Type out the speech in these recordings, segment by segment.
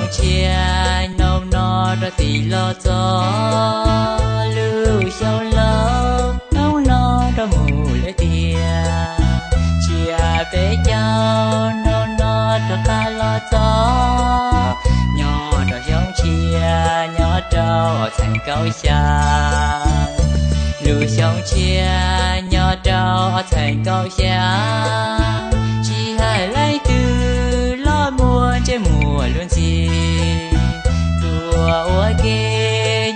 Ntsia hnub no rov tim los txog, lub xyoo laus hnub no rov mus lawm tiag. Ntsia peb caug hnub no rov qab los txog, nyob rau xyoo tshiab nyob rau ob txhiab kaum xya. Lub xyoo tshiab nyob rau ob txhiab kaum xya, tsis hais leej twg los muaj ntsej muag luag ntxhi. Tuaj ua ke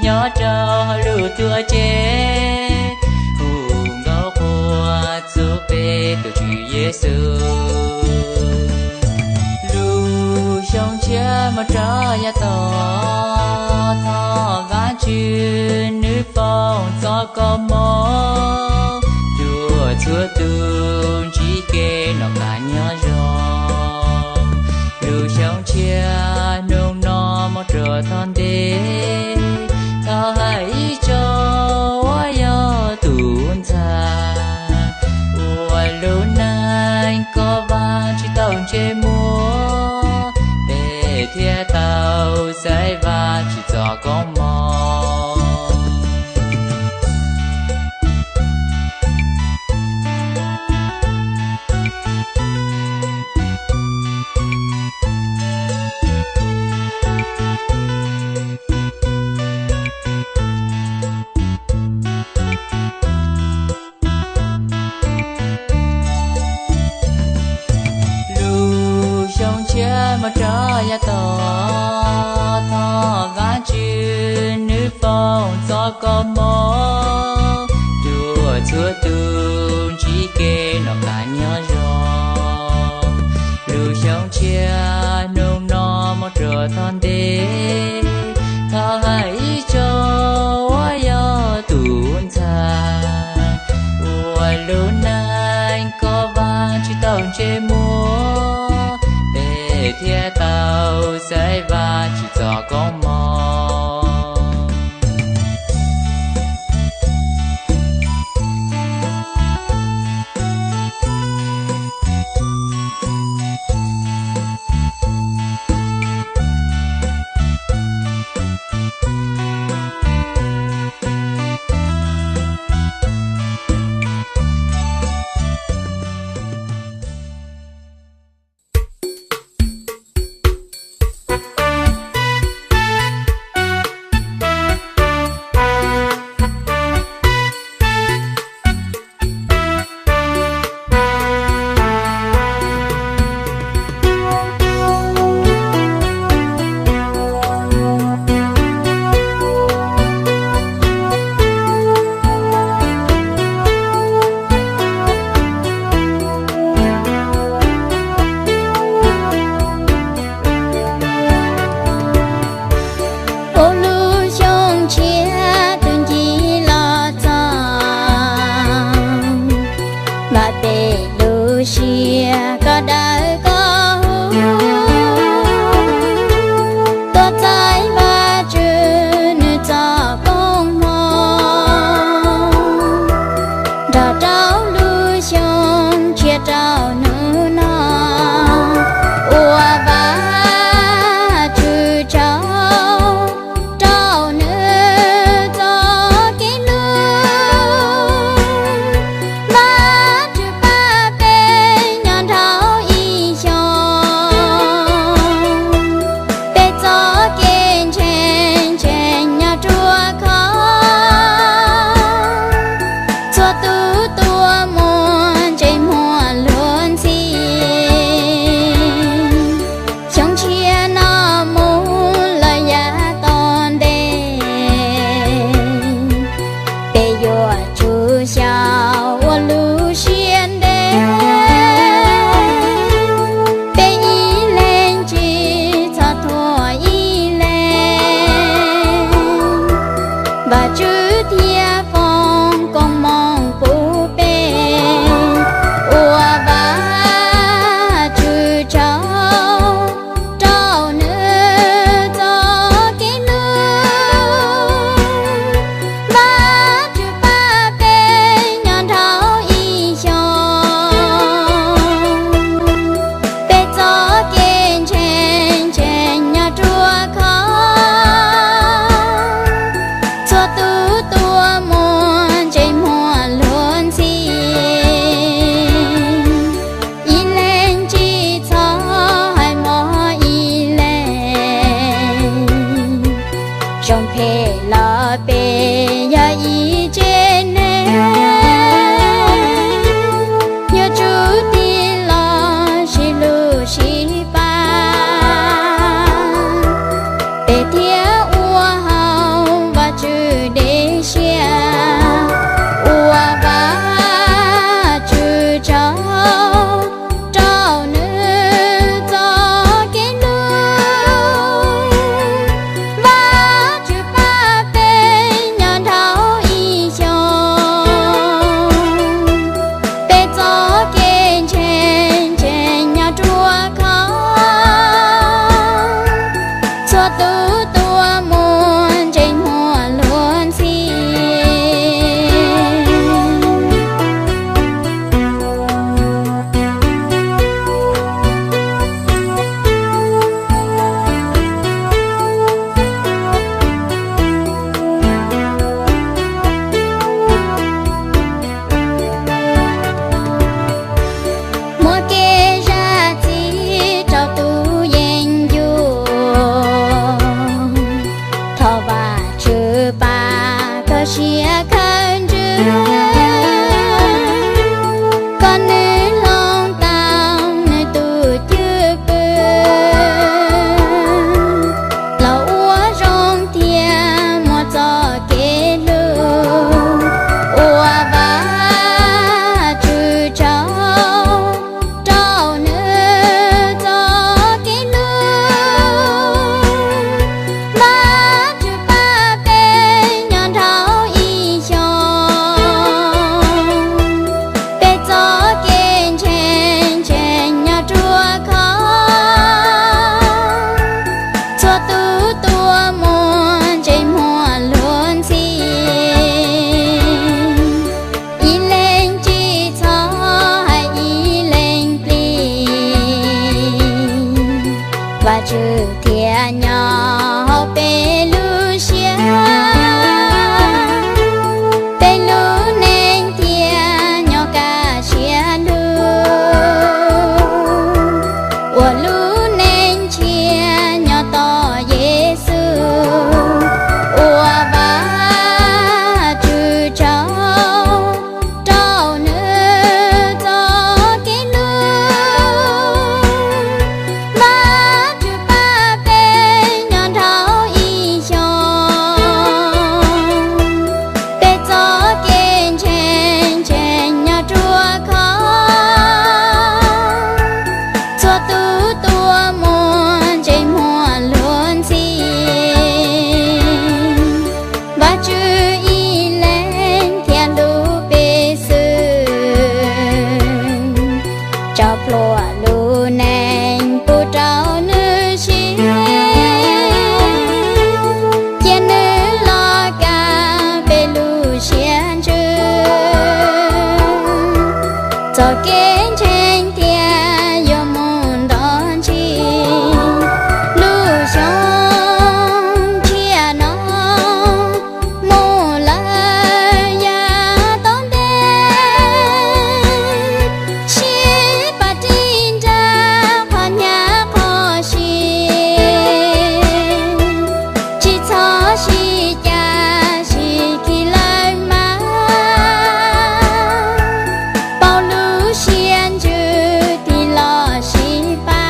nyob rau hauv lub tuam tsev, hu nkauj quaj txog peb tus Tswv Yexus. Lub xyoo tshiab mus rau yav tod, thov Vajtswv nws foom txoj koob hmoov rau txhua tus ntsib kev noj qab nyob zoo. Lub xyoo tshiab hnub no mus rau tom ntej, thov hais ib tsoom uas yog tus ntxhais, ua lub neej koj Vajtswv tau ntsej muag, peb thiaj tau xaiv Vajtswv txoj koob hmoov. Lub xyoo tshiab mus rau yav tod, thov Vajtswv nws foom txoj koob hmoov rau txhua tus ntsib kev noj qab nyob zoo. Lub xyoo tshiab hnub no mus rau tom ntej, thov hais ib tsoom uas yog tus ntxhais, ua lub neej koj Vajtswv tau ntsej muag, peb thiaj tau xaiv Vajtswv txoj koob hmoov. Ua lub xyoo tshiab tus ncig los txog, vam peb lub siab koj dawb koj huv, tuaj txais Vajtswv nws txoj koob hmoov nrog rau lub xyoo tshiab rau hnub no. Ua Vajtswv tsaug rau nws txoj kev hlub, Vajtswv pab peb nyob nrau ib xyoos, peb txoj kev ntseeg tseem nyob ruaj khov, txhua tus tuaj muaj ntsej muag luag ntxhi. Xyoo tshiab no mus lawm yav tom ntej, peb yuav tsum xyaum ua lub siab ntev, peb ib leeg tsis txhob thuam ib leeg, Vajtswv thiaj foom koob hmoov pub peb. Ua lub neej pub rau nws siab, cia nws los kaj peb lub siab ntsws. Txoj kev ntseeg tiag yuav mus nto ntsis, lub xyoo tshiab no mus lawm yav tom ntej, sib pab ris nra qhov hnyav qhov si, tsis txhob sib cav sib kis lawm mas, pauv lub siab ntsws tig los sib pab.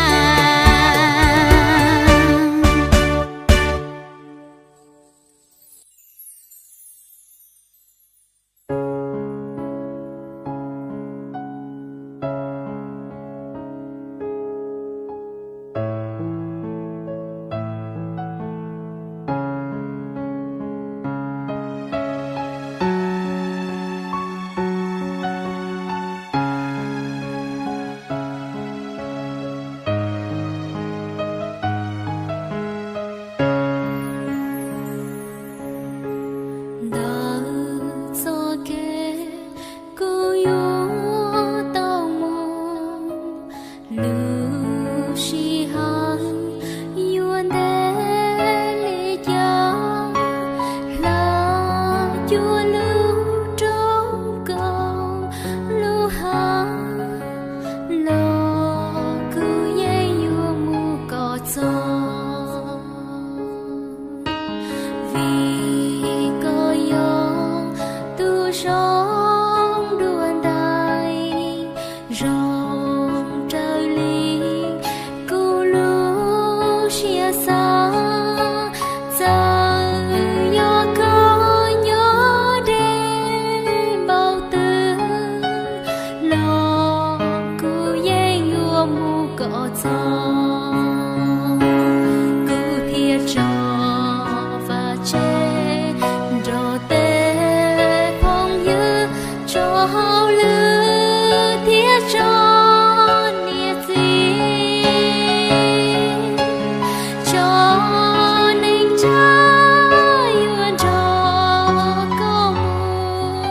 Ntawm txoj kev kuv yuav tau mus, lub sij hawm yuav ntev li cas, hla cuag lub roob kaum lub hawv los kuv yeej yuav mus kom txog. Vim koj yog tus zoo dua ntais, zoo raws li kuv lub siab xav. Txawm yog koj nyob deb npaum twg los kuv yeej yuav mus kom txog. Kuv thiaj tso vaj tse nrog tej phooj ywg, tso hauj lwm thiab tso niam txiv, tso neej tsa yuav nrog koj mus,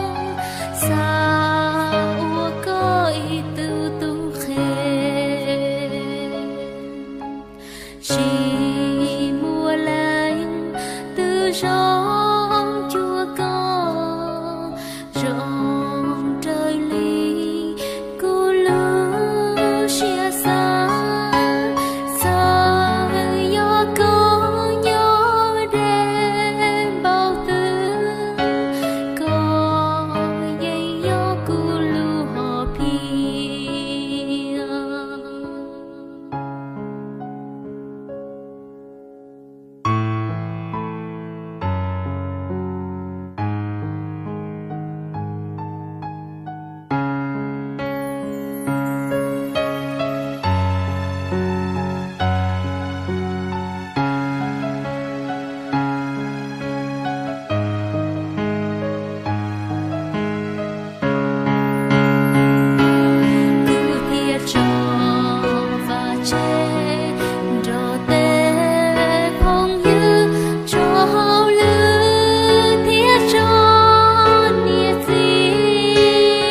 xav ua koj ib tug tub qhe. Tsis muaj leej twg zoo cuag koj, zoo raws li kuv lub siab xav. Txawm yog koj nyob deb npaum twg, koj yeej yog kuv lub hom phiaj. Kuv thiaj tso vaj tse nrog tej phooj ywg, tso hauj lwm thiab tso niam txiv,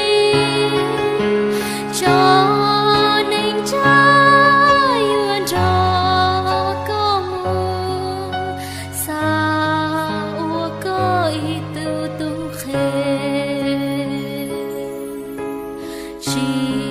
tso neej tsa yuav nrog koj mus, xav ua koj ib tug tub qhe. Tsis